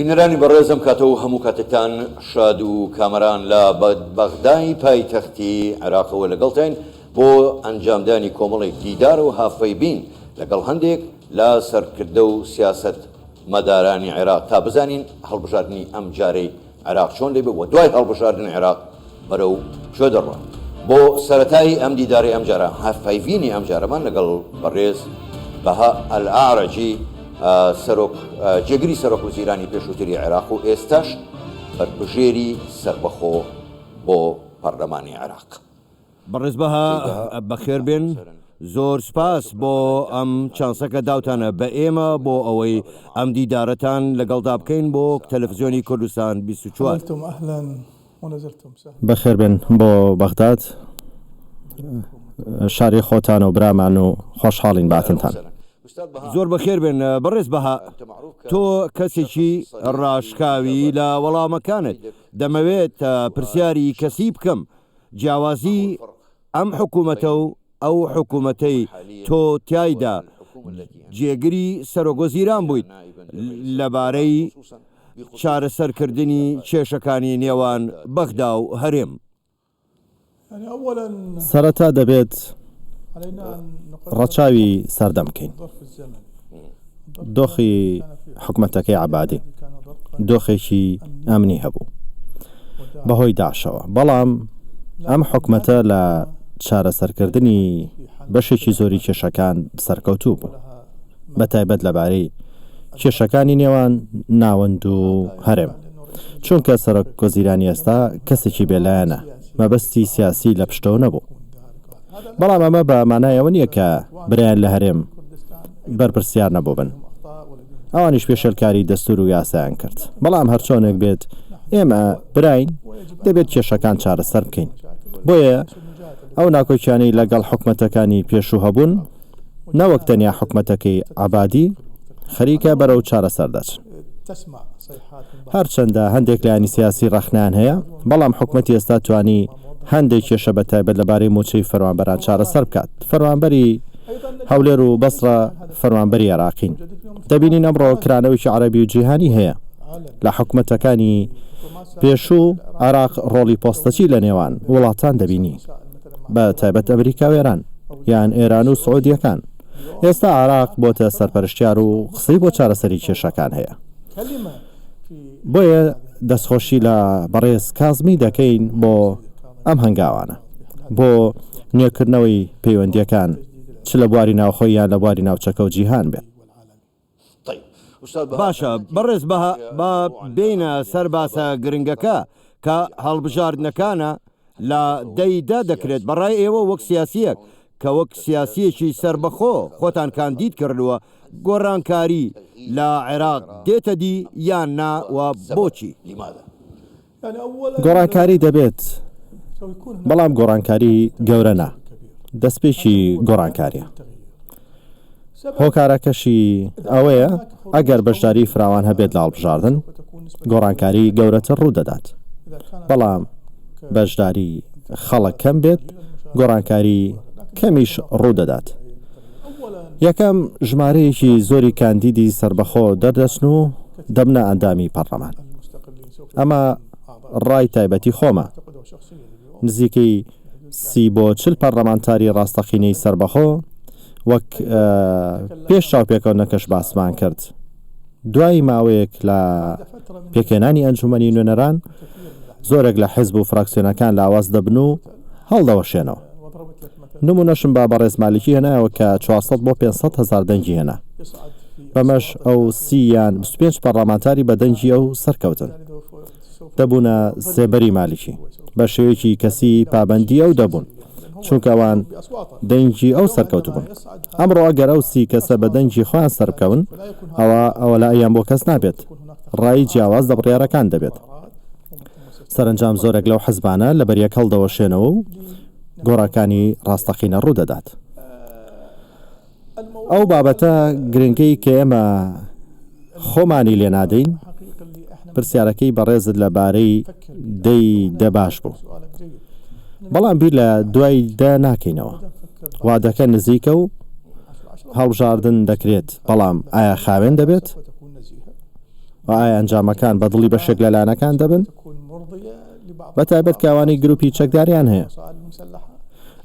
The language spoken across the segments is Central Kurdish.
بینەرانی بەڕێز ئەم کاتە و هەموو کاتێکتان شاد و کامەران لە بەغدای پایتەختی عێراقەوە لەگەڵتاین بۆ ئەنجامدانی کۆمەڵێک دیدار و هاڤپەیڤین لەگەڵ هەندێک لە سەرکردە و سیاسەت مەدارانی عێراق تا بزانین هەڵبژاردنی ئەمجارەی عێراق چۆن دەبێت و دوای هەڵبژاردن عێراق بەرەو کوێ دەڕوات؟ بۆ سەرەتای ئەم دیدارەی ئەمجارە هەڤپەیڤینی ئەمجارەمان لەگەڵ بەڕێز بەها ئەلئەعرەجی سەرۆک جێگری سەرۆک وەزیرانی پێشووتری عێراق و ئێستاش بەربژێری سەربەخۆ بۆ پەرلەمانی عێراق. بەڕێز بەها بەخێر بێن زۆر سوپاس بۆ ئەم چانسە کە داوتانە بە ئێمە بۆ ئەوەی ئەم دیدارەتان لەگەڵدا بکەین بۆ تەلەفزیۆنی کوردستان 24. بەخێر بێن بۆ بەغداد شاری خۆتان و برامان و خۆشحاڵین بە هاتنتان. زۆر بەخێر بێن بەڕێز بەها تۆ کەسێکی ڕاشکاوی لە وەڵامەکانت دەمەوێت پرسیاری کەسی بکەم جیاوازی ئەم حکومەتە و ئەو حکومەتەی تۆ تیایدا جێگری سەرۆکوەزیران بوویت لەبارەی چارەسەرکردنی کێشەکانی نێوان بەغدا و هەرێم. سەرەتا دەبێت ڕەچاوی سەردەم بکەین. دۆخی حکومەتەکەی عەبادی دۆخێکی ئەمنی هەبوو بەهۆی داعشەوە، بەڵام ئەم حکومەتە لە چارەسەرکردنی بەشێکی زۆری کێشەکان سەرکەوتوو بوو، بەتایبەت لەبارەی کێشەکانی نێوان ناوەند و هەرێم، چونکە سەرۆکوەزیرانی ئێستا کەسێکی بێلایەنە، مەبەستی سیاسی لە پشتەوە نەبوو. بەڵام ئەمە بە مانای ئەوە نییە کە برایان لە هەرێم بەرپرسیار نەبووبن. ئەوانیش پێشێلکاری دەستوور و یاسایان کرد. بەڵام هەرچۆنێک بێت ئێمە براین، دەبێت کێشەکان چارەسەر بکەین. بۆیە ئەو ناکۆکیانەی لەگەڵ حکومەتەکانی پێشوو هەبوون، نەوەک تەنیا حکومەتەکەی عەبادی، خەریکە بەرەو چارەسەر دەچن. هەرچەندە هەندێک لایەنی سیاسی ڕەخنەیان هەیە، بەڵام حکومەتی ئێستا توانی هەندێک کێشە بە تایبەت لەبارەی مووچەی فەرمانبەران چارەسەر بکات. فەرمانبەری هەولێر و بەسڕە فەرمانبەری عێراقین. دەبینین ئەمڕۆ کرانەوەیەکی عەرەبی و جیهانی هەیە. لە حکومەتەکانی پێشوو عێراق ڕۆڵی پۆستەچی لە نێوان وڵاتان دەبینی، بە تایبەت ئەمریکا و ئێران، یان ئێران و سعودییەکان. ئێستا عێراق بۆتە سەرپەرشتیار و قسەی بۆ چارەسەری کێشەکان هەیە. بۆیە دەستخۆشی لە بەڕێز کازمی دەکەین بۆ ئەم هەنگاوانە بۆ نوێکردنەوەی پەیوەندییەکان چ لە بواری ناوخۆی یان لە بواری ناوچەکە و جیهان بێت. باشە بەڕێز بەها با بێینە سەر باسە گرنگەکە کە هەڵبژاردنەکانە لە دەی دە دەکرێت بەڕای ئێوە وەک سیاسیەک کە وەک سیاسیەکی سەربەخۆ خۆتان کاندید کردووە گۆڕانکاری لە عێراق دێتە دی یان نا و بۆچی؟ گۆڕانکاری دەبێت، بەڵام گۆڕانکاری گەورە نا، دەستپێکی گۆڕانکاریە. هۆکارەکەشی ئەوەیە ئەگەر بەشداری فراوان هەبێت لە هەڵبژاردن، گۆڕانکاری گەورەتر ڕوودەدات، بەڵام بەشداری خەڵک کەم بێت، گۆڕانکاری کەمیش ڕوودەدات. یەکەم، ژمارەیەکی زۆری کاندیدی سەربەخۆ دەردەچن و دەبنە ئەندامی پەڕلەمان. ئەمە ڕای تایبەتی خۆمە. نزیکەی سی بۆ چل پەرلەمانتاری ڕاستەقینەی سەربەخۆ، وەک پێش چاوپێکەوتنەکەش باسمان کرد، دوای ماوەیەک لە پێکهێنانی ئەنجومەنی نوێنەران، زۆرێک لە حزب و فراکسیۆنەکان لاواز دەبن و هەڵدەوەشێنەوە. نمونەشم بە بەڕێز مالیکی هێنایەوە کە 400 بۆ 500 هەزار دەنگی هێنا. بەمەش ئەو سی یان 25 پەڕلەمانتاری بە دەنگی ئەو سەرکەوتن. دەبوونە سێبەری مالیکی. بە شێوەیەکی کەسی پابەندی ئەو دەبوون. چونکە ئەوان دەنگی ئەو سەرکەوتبوون. ئەمڕۆ ئەگەر ئەو سی کەسە بە دەنگی خۆیان سەربکەون، ئەوا ئەوە لاییان بۆ کەس نابێت. ڕای جیاواز لە بڕیارەکان دەبێت. سەرەنجام زۆرێک لەو حزبانە لەبەریەک هەڵدەوەشێنەوە و گۆڕاکانی ڕاستەقینە ڕوودەدات. ئەو بابەتە گرنگەی کە ئێمە خۆمانی لێ نادەین، پرسیارەکەی بەڕێزت لە بارەی دەی دە باش بوو. بەڵام بیر لە دوای دە ناکەینەوە. وادەکە نزیکە و هەڵبژاردن دەکرێت، بەڵام ئایا خاوێن دەبێت؟ و ئایا ئەنجامەکان بە دڵی بەشێک لە لایەنەکان دەبن؟ بە تایبەت کە ئەوانەی گروپی چەکداریان هەیە.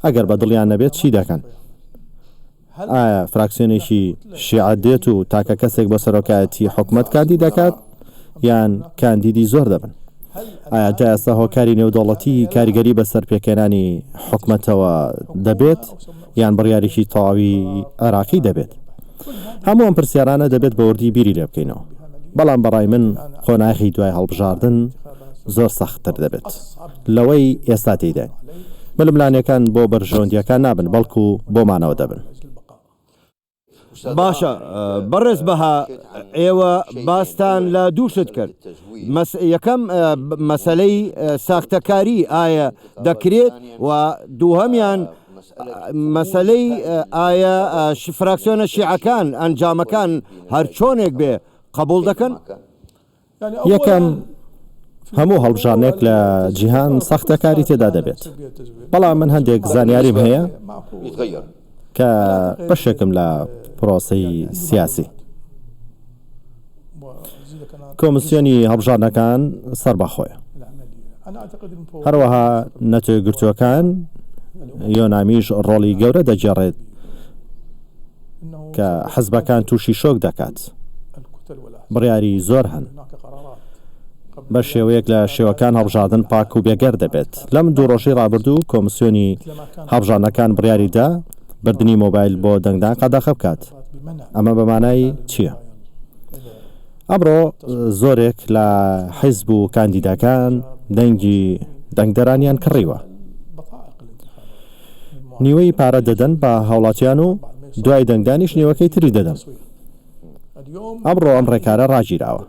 ئەگەر بە دڵیان نەبێت چی دەکەن؟ ئایا فراکسیۆنێکی شیعە دێت و تاکە کەسێک بۆ سەرۆکایەتی حکومەت کاندید دەکات یان کاندیدی زۆر دەبن؟ ئایا تا ئێستا هۆکاری نێودەوڵەتی کاریگەری بەسەر پێکهێنانی حکومەتەوە دەبێت یان بڕیارێکی تەواوی عێراقی دەبێت؟ هەموو ئەم پرسیارانە دەبێت بە وردی بیری لێ بکەینەوە، بەڵام بەڕای من قۆناغی دوای هەڵبژاردن زۆر سەختتر دەبێت لەوەی ئێستا تێیداین. ململانێکان بۆ بەرژەوەندییەکان نابن، بەڵکو بۆ مانەوە دەبن. باشە بەڕێز بەها ئێوە باستان لە دوو شت کرد یەکەم مەسەلەی ساختەکاری ئایا دەکرێت و دووهەمیان مەسەلەی ئایا فراکسیۆنە شیعەکان ئەنجامەکان هەرچۆنێک بێ قبوڵ دەکەن؟ یەکەم، هەموو هەڵبژاردنێک لە جیهان ساختەکاری تێدا دەبێت، بەڵام من هەندێک زانیاریم هەیە کە بەشێکم لە پرۆسەی سیاسی. کۆمسیۆنی هەڵبژاردنەکان سەربەخۆیە. هەروەها نەتەوەیەکگرتووەکان یۆنامیش ڕۆڵی گەورە دەگێڕێت کە حزبەکان تووشی شۆک دەکات. بڕیاری زۆر هەن. بە شێوەیەک لە شێوەکان هەڵبژاردن پاک و بێگەرد دەبێت. لەم دوو ڕۆژەی ڕابردوو کۆمسیۆنی هەڵبژاردنەکان بڕیاری دا بردنی مۆبایل بۆ دەنگدان قەدەخە بکات. ئەمە بە مانای چییە؟ ئەمڕۆ زۆرێک لە حیزب و کاندیداکان دەنگی دەنگدەرانیان کڕیوە. نیوەی پارە دەدەن بە هاوڵاتیان و دوای دەنگدانیش نیوەکەی تری دەدەن. ئەمڕۆ ئەم ڕێکارە ڕاگیراوە.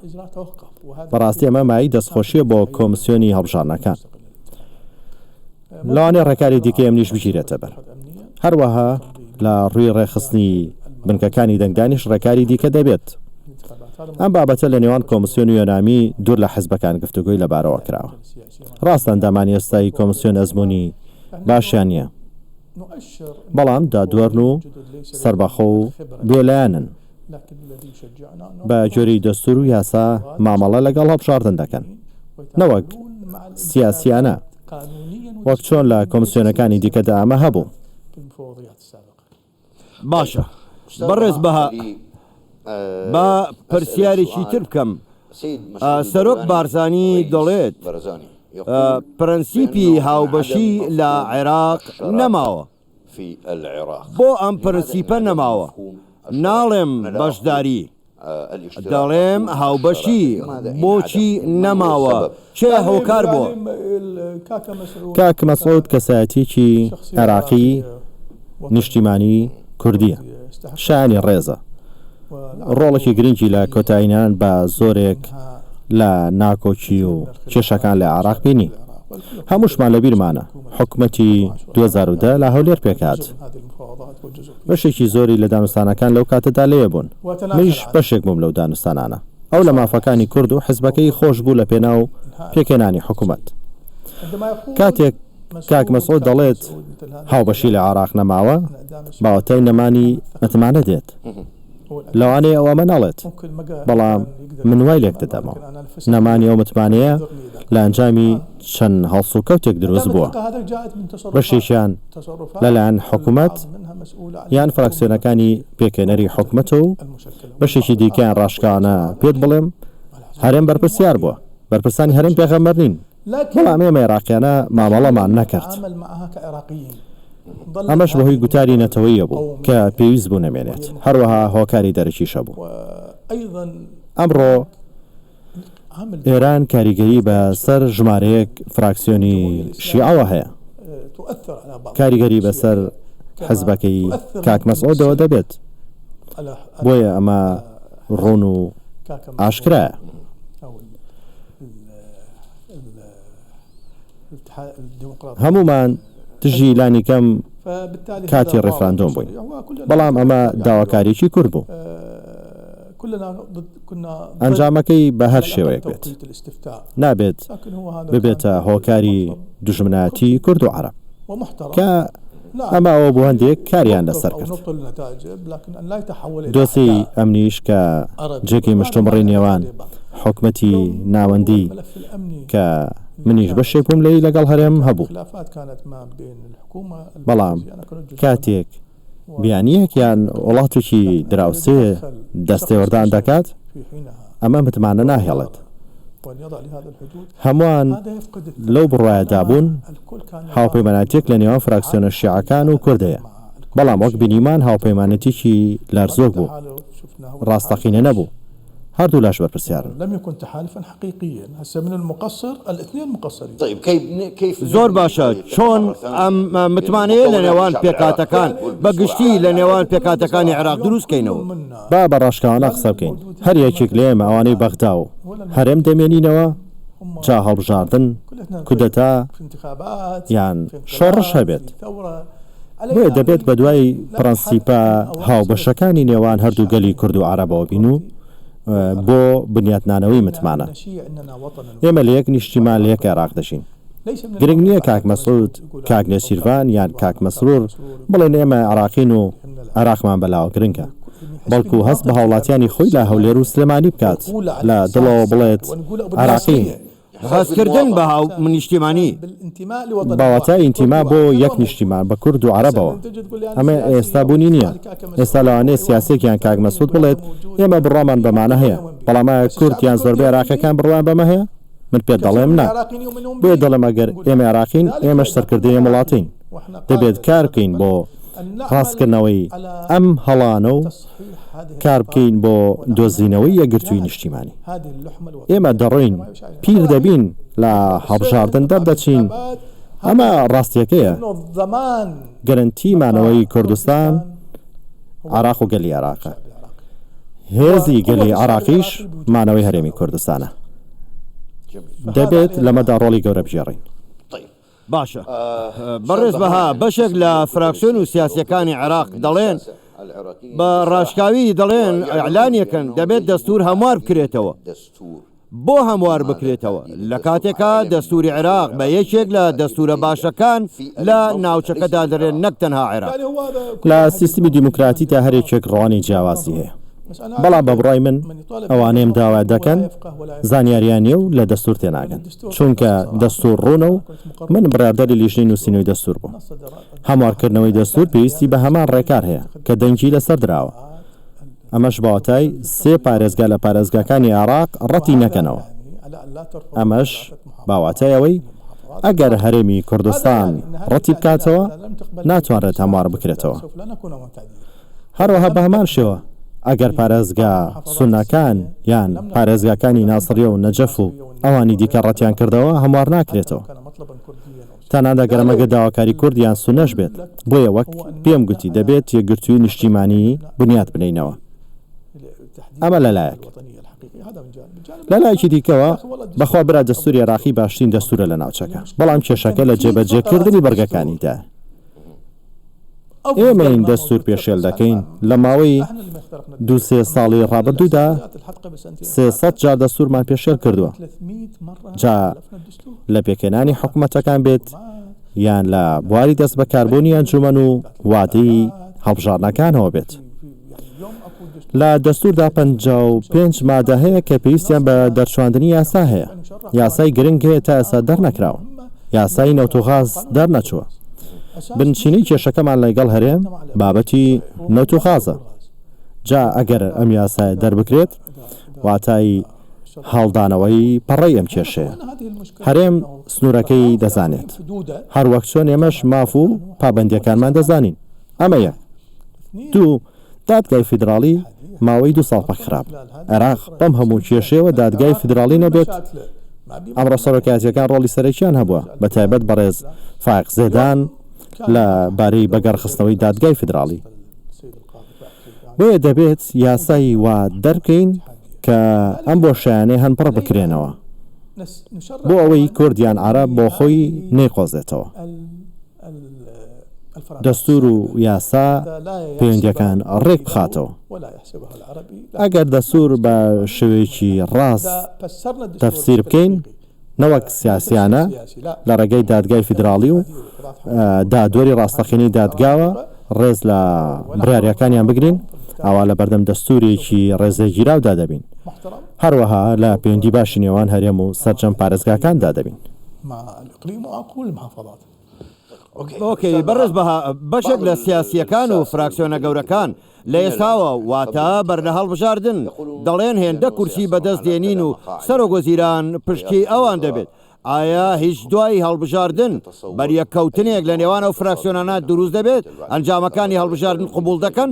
بەڕاستی ئەمە مایەی دەستخۆشییە بۆ کۆمسیۆنی هەڵبژاردنەکان. لەوانەیە ڕێکاری دیکەی ئەمنیش بگیرێتە بەر. هەروەها لە ڕووی ڕێکخستنی بنکەکانی دەنگدانیش ڕێکاری دیکە دەبێت. ئەم بابەتە لە نێوان کۆمسیۆن و یۆنامی دوور لە حزبەکان گفتوگۆی لەبارەوە کراوە. ڕاستە ئەندامانی ئێستای کۆمسیۆن ئەزموونی باشیان نییە. بەڵام دادوەرن و سەربەخۆ و بێلایەنن، بە گوێرەی دەستوور و یاسا مامەڵە لەگەڵ هەڵبژاردن دەکەن، نەوەک سیاسییانە، وەک چۆن لە کۆمسیۆنەکانی دیکەدا ئەمە هەبوو. باشە بەڕێز بەها با پرسیارێکی تر بکەم سەرۆک بارزانی دەڵێت پرەنسیپی هاوبەشی لە عێراق نەماوە بۆ ئەم پرەنسیپە نەماوە ناڵێم بەشداری دەڵێم هاوبەشی بۆچی نەماوە کێ هۆکار بووە؟ کاک مەسعود کەسایەتیەکی عێراقی نیشتیمانی کوردیە شایانی ڕێزە ڕۆڵێکی گرنگی لە کۆتایینان بە زۆرێک لە ناکۆکی و کێشەکان لە عێراق بینی هەمووشمان لەبیرمانە حکومەتی 2010 لە هەولێر پێکهات. بەشێکی زۆری لە دانوستانەکان لەو کاتەدا لەوێ بوون. منیش بەشێک بووم لەو دانوستانانە. ئەو لە مافەکانی کورد و حزبەکەی خۆش بوو لە پێناو پێکهێنانی حکومەت. کاتێک کاک مەسعود دەڵێت هاوبەشی لە عێراق نەماوە، بە واتای نەمانی متمانە دێت. لەوانەیە ئەو ئەمە نەڵێت، بەڵام من وای لێکدەدەمەوە. نەمانی ئەو متمانەیە لە ئەنجامی چەند هەڵسوکەوتێک دروست بووە، بەشێکیان لەلایەن حکومەت یان فراکسیۆنەکانی پێکهێنەری حکومەتەوە و بەشێکی دیکەیان ڕاشکاوانە پێت بڵێم هەرێم بەرپرسیار بووە، بەرپرسانی هەرێم پێغەمبەر نین. بەڵام ئێمە عێراقیانە مامەڵەمان نەکرد. ئەمەش بەهۆی گوتاری نەتەوەییە بوو کە پێویست بوو نەمێنێت، هەروەها هۆکاری دەرەکیش هەبوو. ئەمڕۆ ئێران کاریگەری بە سەر ژمارەیەک فراکسیۆنی شیعەوە هەیە، کاریگەری بەسەر حزبەکەی کاک مەسعودەوە دەبێت، بۆیە ئەمە ڕوون و ئاشکرایە. هەموومان دژی لانیکەم کاتی ڕیفراندۆم بووین، بەڵام ئەمە داواکاریی کورد بوو. ئەنجامەکەی بە هەر شێوەیەک بێت، نابێت ببێتە هۆکاری دوژمنایەتی کورد و عەرەب، کە ئەمە ئەوە بوو هەندێک کاریان لەسەر کرد. دۆسێی ئەمنیش کە جێگەی مشتومڕی نێوان. حکومەتی ناوەندی کە منیش بەشێک بووم لێی لەگەڵ هەرێم هەبوو. بەڵام کاتێک بیانییەک یان وڵاتێکی دراوسێ دەستێوەردان دەکات، ئەمە متمانە ناهێڵێت. هەمووان لەو بڕوایەدا بوون هاوپەیماناتییەک لە نێوان فراکسیۆنە شیعەکان و کورد هەیە، بەڵام وەک بینیمان هاوپەیمانێتییەکی لەرزۆک بوو، ڕاستەقینە نەبوو. هەردوولاش بەرپرسیارن. زۆر باشە چۆن ئەم متمانەیە لە نێوان پێکهاتەکان بە گشتی لە نێوان پێکهاتەکانی عێراق دروست کەینەوە؟ با بە ڕاشکاوانە قسە بکەین، هەر یەکێک لە ئێمە ئەوانەی بەغدا و هەرێم دەمێنینەوە، جا هەڵبژاردن، کودەتا یان شۆڕش هەبێت، بۆیە دەبێت بەدوای پرەنسیپە هاوبەشەکانی نێوان هەردوو گەلی کورد و عەرەبەوە بین و بۆ بنیاتنانەوەی متمانە. ئێمە لە یەک نیشتیمان لە یەک عێراق دەژین. گرنگ نییە کاک مەسعود، کاک نێچیرڤان یان کاک مەسرور بڵێن ئێمە عێراقین و عێراقمان بەلاوە گرنگە، بەڵکو هەست بە هاوڵاتیانی خۆی لە هەولێر و سلێمانی بکات، لە دڵەوە بڵێت عێراقین. هەستکردن بە هاونیشتیمانی. بە واتای ئینتیما بۆ یەک نیشتیمان بە کورد و عەرەبەوە. ئەمە ئێستا بوونی نییە. ئێستا لەوانەیە سیاسییەک یان کاک مەسعود بڵێت ئێمە بڕوامان بەمانە هەیە، بەڵام ئایا کورد یان زۆربەی عێراقییەکان بڕوایان بەمە هەیە؟ من پێت دەڵێم نا. بۆیە دەڵێم ئەگەر ئێمە عێراقین، ئێمەش سەرکردەی ئەم وڵاتەین. دەبێت کار بکەین بۆ ڕاستکردنەوەی ئەم هەڵانە و کار بکەین بۆ دۆزینەوەی یەکگرتووی نیشتیمانی. ئێمە دەڕۆین پیر دەبین لە هەڵبژاردن دەردەچین، ئەمە ڕاستیەکەیە. گەرەنتی مانەوەی کوردستان عێراق و گەلی عێراقە. هێزی گەلی عێراقیش مانەوەی هەرێمی کوردستانە. دەبێت لەمەدا ڕۆڵی گەورە بگێڕین. باشە بەڕێز بەها بەشێک لە فراکسیۆن و سیاسیەکانی عێراق دەڵێن بە ڕاشکاوی دەڵێن ئیعلانیەکەن دەبێت دەستور هەموار بکرێتەوە بۆ هەموار بکرێتەوە لە کاتێکا دەستوری عێراق بە یەکێک لە دەستورە باشەکان لە ناوچەکە دادەنرێن نەک تەنها عێراق. لە سیستمی دیموکراتیدا هەر یەکێک ڕوانین جیاوازی هەیە. بەڵام بە بڕوای من ئەوانەی ئەم داوایە دەکەن زانیاریان نییە و لە دەستوور تێناگەن، چونکە دەستوور ڕوونە و من بڕیاردەری لیژنەی نووسینەوەی دەستوور بووم. هەموارکردنەوەی دەستوور پێویستی بە هەمان ڕێکار هەیە کە دەنگی لەسەر دراوە، ئەمەش بە واتای سێ پارێزگا لە پارێزگاکانی عێراق ڕەتی نەکەنەوە، ئەمەش بە واتای ئەوەی ئەگەر هەرێمی کوردستان ڕەتی بکاتەوە ناتوانرێت هەموار بکرێتەوە. هەروەها بەهەمان شێوە ئەگەر پارێزگا سوننەکان یان پارێزگاکانی ناسڕیە و نەجەف و ئەوانی دیکە ڕەتیان کردەوە هەموار ناکرێتەوە تەنانەت ئەگەر ئەمە داواکاری کورد یان سوننەش بێت بۆیە وەک پێم گوتی دەبێت یەکگرتووی نیشتیمانی بنیات بنێینەوە ئەمە لەلایەک لەلایەکی دیکەوە بەخوا برا دەستوری عێراقی باشترین دەستورە لە ناوچەکە بەڵام کێشەکە لە جێبەجێکردنی بڕگەکانیدایە. ئێمەین دەستوور پێشێل دەکەین، لە ماوەی دوو سێ ساڵی ڕابردوودا 300 جار دەستوورمان پێشێل کردووە، جا لە پێکهێنانی حکومەتەکان بێت یان لە بواری دەستبەکاربوونی ئەنجومەن و وادەی هەڵبژاردنەکانەوە بێت. لە دەستووردا 55 مادە هەیە کە پێویستیان بە دەرچواندنی یاسا هەیە. یاسای گرنگ هەیە تا ئێستا دەرنەکراوە. یاسای نەوت و غاز دەرنەچووە. بنچینەی کێشەکەمان لەگەڵ هەرێم بابەتی نەوت و غازە. جا ئەگەر ئەم یاسایە دەربکرێت واتای هەڵدانەوەی پەڕەی ئەم کێشەیە. هەرێم سنوورەکەی دەزانێت. هەروەک چۆن ئێمەش ماف و پابەندییەکانمان دەزانین. ئەمە یەک. دوو، دادگای فیدراڵی ماوەی دوو ساڵ پەکخرابوو. عێراق بەم هەموو کێشەیەوە دادگای فیدراڵی نەبێت؟ ئەمڕۆ سەرۆکایەتییەکان ڕۆڵی سەرەکییان هەبووە، بەتایبەت بەڕێز فایەق زێدان لە بارەی بەگەڕخستنەوەی دادگای فیدراڵی. بۆیە دەبێت یاسای وا دەربکەین کە ئەم بۆشایانەی هەن پڕ بکرێنەوە بۆ ئەوەی کورد یان عەرەب بۆ خۆی نەیقۆزێتەوە. دەستوور و یاسا پەیوەندییەکان ڕێک بخاتەوە. ئەگەر دەستوور بە شێوەیەکی ڕاست تەفسیر بکەین، نەوەک سیاسییانە، لە ڕێگەی دادگای فیدراڵی و دادوەری ڕاستەقینەی دادگاوە ڕێز لە بڕیارییەکانیان بگرین، ئەوا لە بەردەم دەستوورێکی ڕێزلێگیراودا دەبین. هەروەها لە پەیوەندی باشی نێوان هەرێم و سەرجەم پارێزگاکاندا دەبین. ئۆکەی بەڕێز بەها، بەشێک لە سیاسییەکان و فراکسیۆنە گەورەکان لە ئێستاوە، واتە بەر لە هەڵبژاردن، دەڵێن هێندە کورسی بەدەست دێنین و سەرۆکوەزیران پشکی ئەوان دەبێت. ئایا هیچ دوای هەڵبژاردن بەریەککەوتنێک لە نێوان ئەو فراکسیۆنانە دروست دەبێت ئەنجامەکانی هەڵبژاردن قبوڵ دەکەن؟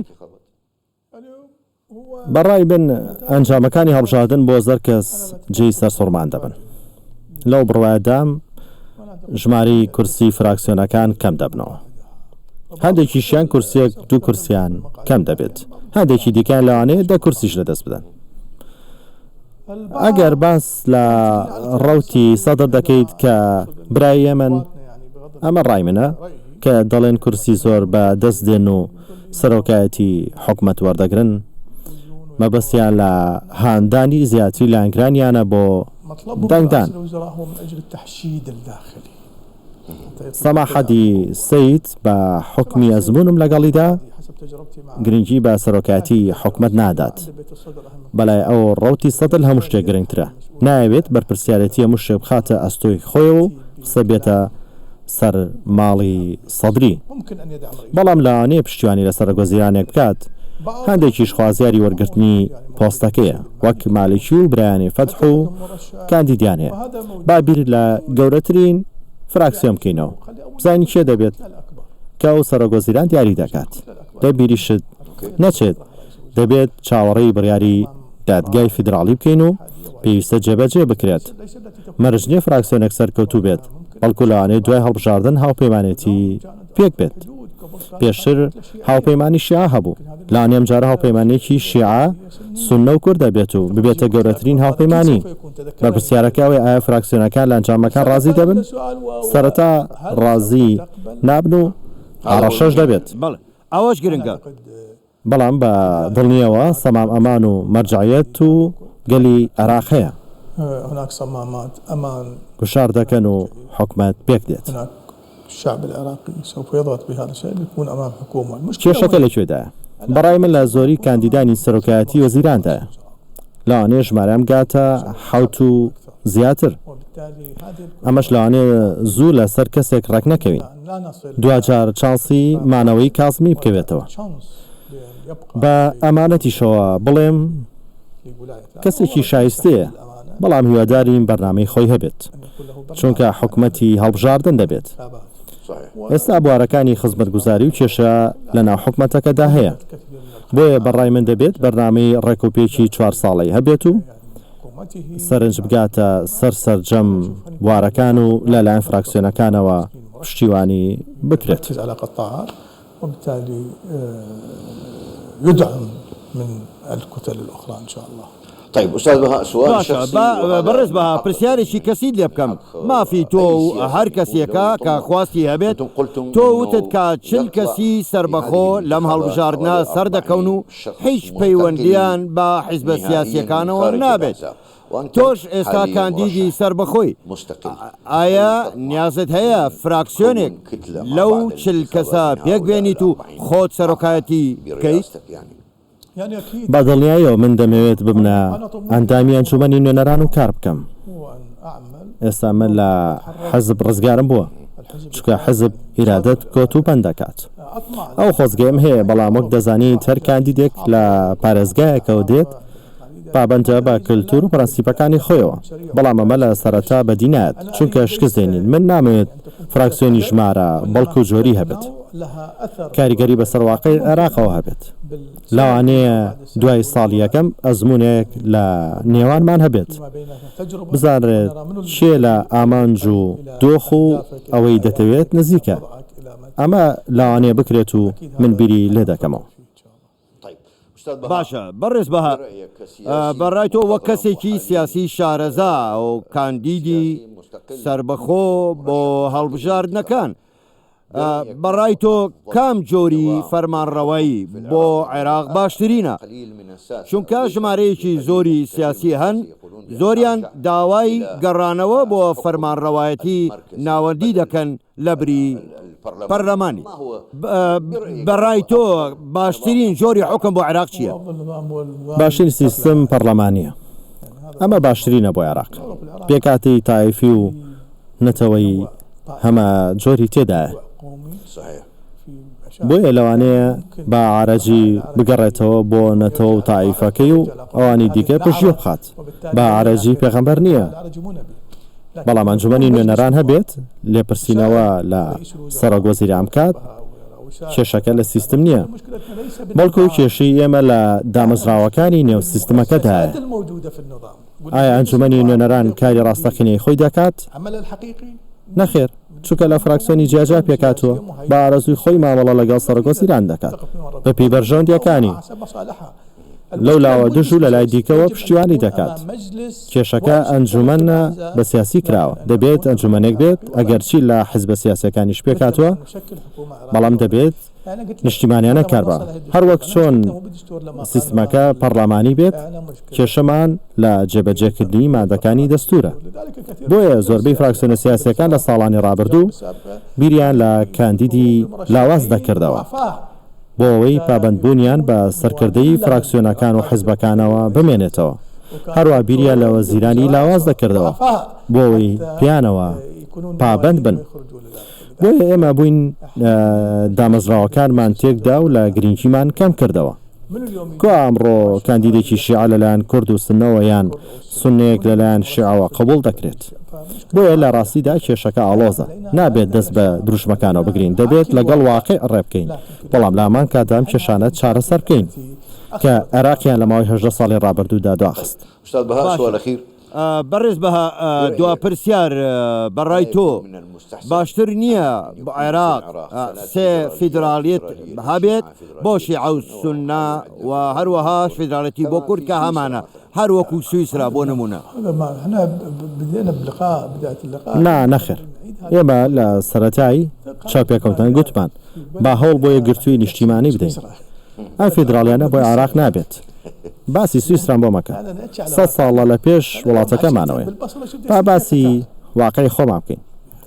بە ڕای من ئەنجامەکانی هەڵبژاردن بۆ زەر کەس جێی سەرسوڕمان دەبن. لەو بڕوایەدام ژمارەی کورسی فراکسیۆنەکان کەم دەبنەوە. هەندێکیشیان کورسیەک دوو کورسیان کەم دەبێت. هەندێکی دیکەیان لەوانەیە دە کورسیش لەدەست بدەن. ئەگەر باس لە ڕەوتی سەدر دەکەیت کە برای ئێمەن، ئەمە ڕای منە، کە دەڵێن کورسی زۆر بە دەست دێن و سەرۆکایەتی حکومەت وەردەگرن، مەبەستیان لە هاندانی زیاتری لایەنگرانیانە بۆ دەنگدان. سەماحەدی سەید بە حوکمی ئەزموونم لەگەڵیدا، گرنگی بە سەرۆکایەتی حکومەت نادات. بەلای ئەو ڕەوتی سەدر لە هەموو شتێک گرنگترە. نایەوێت بەرپرسیارێتی هەموو شتێک بخاتە ئەستۆی خۆیەوە و قسە بێتە سەر ماڵی سەدری. بەڵام لەوانەیە پشتیوانی لە سەرۆکوەزیرانێک بکات، هەندێکیش خوازیاری وەرگرتنی پۆستەکەیە، وەک مالیکی و برایانی فەتح و کاندیدیان هەیە. با بیر لە گەورەترین فراکسیۆن بکەینەوە، بزانین کێ دەبێت کە ئەو سەرۆکوەزیران دیاری دەکات. لە بیریشت نەچێت دەبێت چاوەڕێی بڕیاری دادگای فیدراڵی بکەین و پێویستە جێبەجێ بکرێت. مەرج نییە فراکسیۆنێک سەرکەوتوو بێت، بەڵکو لەوانەیە دوای هەڵبژاردن هاوپەیمانێتی پێک بێت. پێشتر هاوپەیمانی شیعە هەبوو، لەوانەیە ئەمجارە هاوپەیمانییەکی شیعە، سوننە و کورد هەبێت و ببێتە گەورەترین هاوپەیمانی. بەرپرسیارەکە ئەوەیە ئایا فراکسیۆنەکان لە ئەنجامەکان ڕازی دەبن؟ سەرەتا ڕازی نابن و هەڕەشەش دەبێت. بەڵێ ئەوەش گرنگە. بەڵام بە دڵنییەوە سەمام ئەمان و مەرجەعیەت و گەلی عێراق هەیە. گوشار دەکەن و حکومەت پێک دێت. کێشەکە لە کوێدایە؟ بەڕای من لە زۆری کاندیدانی سەرۆکایەتی وەزیراندایە. لەوانەیە ژمارەیان بگاتە حەوت و زیاتر. ئەمەش لەوانەیە زوو لەسەر کەسێک ڕێکنەکەوین. دواجار چانسی مانەوەی کازمی بکەوێتەوە. بە ئەمانەتیشەوە بڵێم کەسێکی شایستەیە، بەڵام هیوادارین بەرنامەی خۆی هەبێت، چونکە حکومەتی هەڵبژاردن دەبێت. ئێستا بوارەکانی خزمەتگوزاری و کێشە لەناو حکومەتەکەدا هەیە، بۆیە بەڕای من دەبێت بەرنامەی ڕێکوپێکی چوار ساڵەی هەبێت و سەرنج بگاتە سەر سەرجەم بوارەکان و لەلایەن فراکسیۆنەکانەوە پشتیوانی بکرێت. وبالتالي يدعم من الكتل الأخرى إن شاء الله. طيب استاذ بهاء سوال باشە شخصي با وهذا بەڕێز من بەها حق پرسیارێکی من کەسیت لێ من بکەم حق مافی اي تۆ و سياسي هەر يكون کەسێکە له کە طموح خواستی هەبێت انتم قلتم تۆ وتت انه کە 40 يطلع کەسی في هذه سەربەخۆ لەم الانتخابات هەڵبژاردنە حوالي سەردەکەون 40 و شخص هیچ مستقل پەیوەندیان بە حیزبە نهائيا من سیاسیەکانەوە خارج نابێت الاحزاب وانتم تۆش ئێستا حاليا کاندیدی مرشح سەربەخۆی مستقل ئایا هل تطمح نیازت هەیە ان فراکسیۆنێک تكون كتلة مع لەو بعد 40 کەسە الانتخابات من پێک هؤلاء بێنیت و الأربعين خۆت اعضاء سەرۆکایەتی بکەیت؟ برئاستك يعني بە دڵنیاییەوە من دەمەوێت ببنە ئەندامی ئەنجومەنی نوێنەران و کار بکەم. ئێستا من لە حزب ڕزگارم بووە، چونکە حزب ئیرادەت کۆت و بەند دەکات. ئەو خۆزگەیەم هەیە، بەڵام وەک دەزانیت هەر کاندیدێک لە پارێزگایەکەوە دێت پابەندە بە کلتور و پرەنسیپەکانی خۆیەوە، بەڵام ئەمە لە سەرەتا بەدی نایەت، چونکە شکست دێنین. من نامەوێت فراکسیۆنی ژمارە، بەڵکو جۆری هەبێت. کاریگەری بەسەر واقعی عێراقەوە هەبێت. لەوانەیە دوای ساڵی یەکەم ئەزموونێک لە نێوانمان هەبێت، بزانرێت کێ لە ئامانج و دۆخ و ئەوەی دەتەوێت نزیکە. ئەمە لەوانەیە بکرێت و من بیری لێدەکەمەوە. باشە بەڕێز بەها، بەڕای تۆ وەک کەسێکی سیاسی شارەزا و کاندیدی سەربەخۆ بۆ هەڵبژاردنەکان، بەڕای تۆ کام جۆری فەرمانڕەوایی بۆ عێراق باشترینە؟ چونکە ژمارەیەکی زۆری سیاسی هەن زۆریان داوای گەڕانەوە بۆ فەرمانڕەوایەتی ناوەندی دەکەن لەبری پەرلەمانی. بە ڕای تۆ باشترین جۆری حوکم بۆ عێراق چییە؟ باشترین سیستم پەرلەمانییە. ئەمە باشترینە بۆ عێراق. پێکهاتەی تایفی و نەتەوەیی هەمە جۆری تێدایە. بۆیە لەوانەیە با عەرەجی بگەڕێتەوە بۆ نەتەوە و تائیفەکەی و ئەوانی دیکە پشتگوێ بخات. با عەرەجی پێغەمبەر نییە، بەڵام ئەنجومەنی نوێنەران هەبێت لێپرسینەوە لە سەرۆک وەزیران بکات، کێشەکە لە سیستم نییە، بەڵکو کێشەی ئێمە لە دامەزراوەکانی نێو سیستمەکەدایە. ئایا ئەنجومەنی نوێنەران کاری ڕاستەقینەی خۆی دەکات؟ نەخێر، چونکە لە فراکسیۆنی جیاجیا پێکهاتووە، بە ئارەزووی خۆی مامەڵە لەگەڵ سەرۆکوەزیران دەکات، بەپێی بەرژەوەندییەکانی، لەو لاوە دژ و لەلای دیکەوە پشتیوانی دەکات. کێشەکە ئەنجومەنە بە سیاسی کراوە، دەبێت ئەنجومەنێک بێت، ئەگەرچی لە حزبە سیاسییەکانیش پێکهاتووە، بەڵام دەبێت نیشتیمانیانە کار بە هەروەک چۆن سیستمەکە پەڕلەمانی بێت کێشەمان لە جێبەجێکردنی مادەکانی دەستورە بۆیە زۆربەی فراکسیۆنە سیاسیەکان لە ساڵانی ڕابردوو بیریان لە کاندیدی لاواز دەکردەوە بۆ ئەوەی پابەندبوونیان بە سەرکردەی فراکسیۆنەکان و حزبەکانەوە بمێنێتەوە هەروا بیریان لە وەزیرانی لاواز دەکردەوە بۆ ئەوەی پێیانەوە پابەند بن. بۆیە ئێمە بووین دامەزراوەکانمان تێکدا و لە گرینگیمان کەم کردەوە. کوا ئەمڕۆ کاندیدێکی شیعە لەلایەن کورد و سوننەوە یان سوننەیەک لەلایەن شیعەوە قبوڵ دەکرێت؟ بۆیە لە ڕاستیدا کێشەکە ئاڵۆزە. نابێت دەست بە دروشمەکانەوە بگرین، دەبێت لەگەڵ واقیع ڕێ بکەین، بەڵام لە هەمان کاتدا ئەم کێشانە چارەسەر بکەین کە عێراقیان لە ماوەی 18 ساڵی ڕابردوودا دواخست. بەڕێز بەها دوا پرسیار بەڕای تۆ باشتر نییە عێراق سێ فیدراڵیت هەبێت بۆ شیعە و سوننە و هەروەها فیدراڵێتی بۆ کورد کە هەمانە هەر وەکو سویسرا بۆ نمونە؟ نا نەخێر ئێمە لە سەرەتای چاوپێکەوتن گوتمان با هەوڵ بۆ یەکگرتووی نیشتیمانی بدەین ئەم فیدراڵیانە بۆ عێراق نابێت. باسی سویسرام بۆ مەکە. سەت ساڵە لە پێش وڵاتەکەمانەوەیە. با باسی واقعی خۆمان بکەین.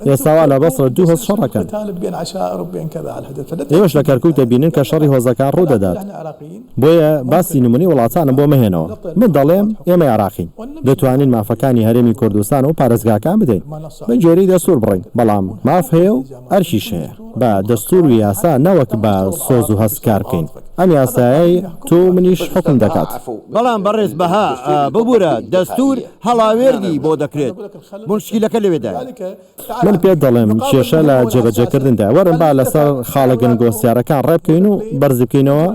ئێستا وا لە بەسرە دوو هۆز شەڕ ئەکەن. ئێوەش لە کەرکوک دەبینن کە شەڕی هۆزەکان ڕوو دەدات. بۆیە باسی نمونەی وڵاتانم بۆ مەهێنەوە. من دەڵێم ئێمە عێراقین. دەتوانین مافەکانی هەرێمی کوردستان و پارێزگاکان بدەین. بە گوێرەی دەستور بڕۆین. بەڵام ماف هەیە و ئەرکیش هەیە. بە دەستور و یاسا نەوەک بە سۆز و هەست کار بکەین. ئەم یاسایەی تۆ و منیش حوکم دەکات. بەڵام بەڕێز بەها ببورە دەستور هەڵاوێردی بۆ دەکرێت موشکیلەکە لەوێدایە. من پێت دەڵێم کێشە لە جێبەجێکردندایە. وەرن با لەسەر خاڵە گرنگۆسیارەکان ڕێبکەوین و بەرزی بکەینەوە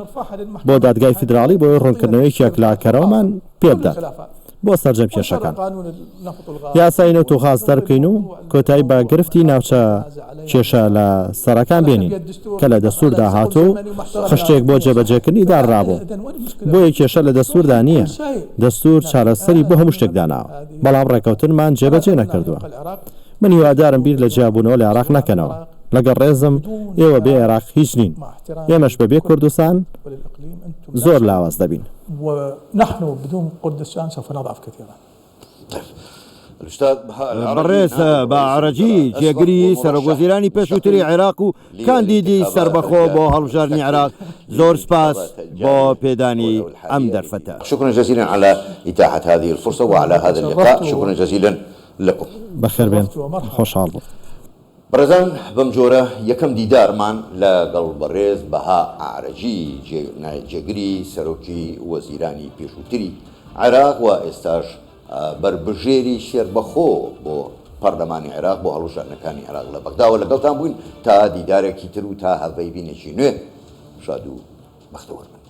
بۆ دادگای فیدراڵی بۆی ڕوونکردنەوەیەکی یەکلاکەرەوەمان پێبدات. بۆ سەرجەم کێشەکان یاسای نەوت و غاز دەربکەین و کۆتایی بە گرفتی ناوچە کێشە لە سەرەکان بێنین کە لە دەستوردا هاتوو و خشتێک بۆ جێبەجێکردنی دانرابوو بۆیە کێشە لە دەستوردا نییە دەستور چارەسەری بۆ هەموو شتێک داناوە بەڵام ڕێکەوتنمان جێبەجێ نەکردووە من هیوادارم بیر لە جیابوونەوە لە عێراق نەکەنەوە لەگەڵ ڕێزم ئێوە بێ عێراق هیچ نین ئێمەش بەبێ کوردستان زۆر لاواز دەبین. ونحن بدون قردستان سوف نضعف كثيرا. بەڕێز باعرەجی، جێگری سەرۆکوەزیرانی پێشووتری عێراق و کاندیدی سەربەخۆ بۆ هەڵبژاردنی عێراق، زۆر سپاس بۆ پێدانی ئەم دەرفەتە. شكرا جزيلا على إتاحة هذه الفرصة وعلى هذا اللقاء شكرا جزيلا لكم. بەخێربێن، خۆشحاڵ بووم. بەڕێزان بەم جۆرە یەکەم دیدارمان لە گەڵ بەڕێز بەها ئەعرەجی جێگری سەرۆکی وەزیرانی پێشووتری عێراق و ئێستاش بەربژێری سەربەخۆ بۆ پەرلەمانی عێراق بۆ هەڵبژاردنەکانی عێراق لە بەغداوە لەگەڵتان بووین تا دیدارێکی تر و تا هەڤەیڤینێکی نوێ شاد و بەختەوەر بن.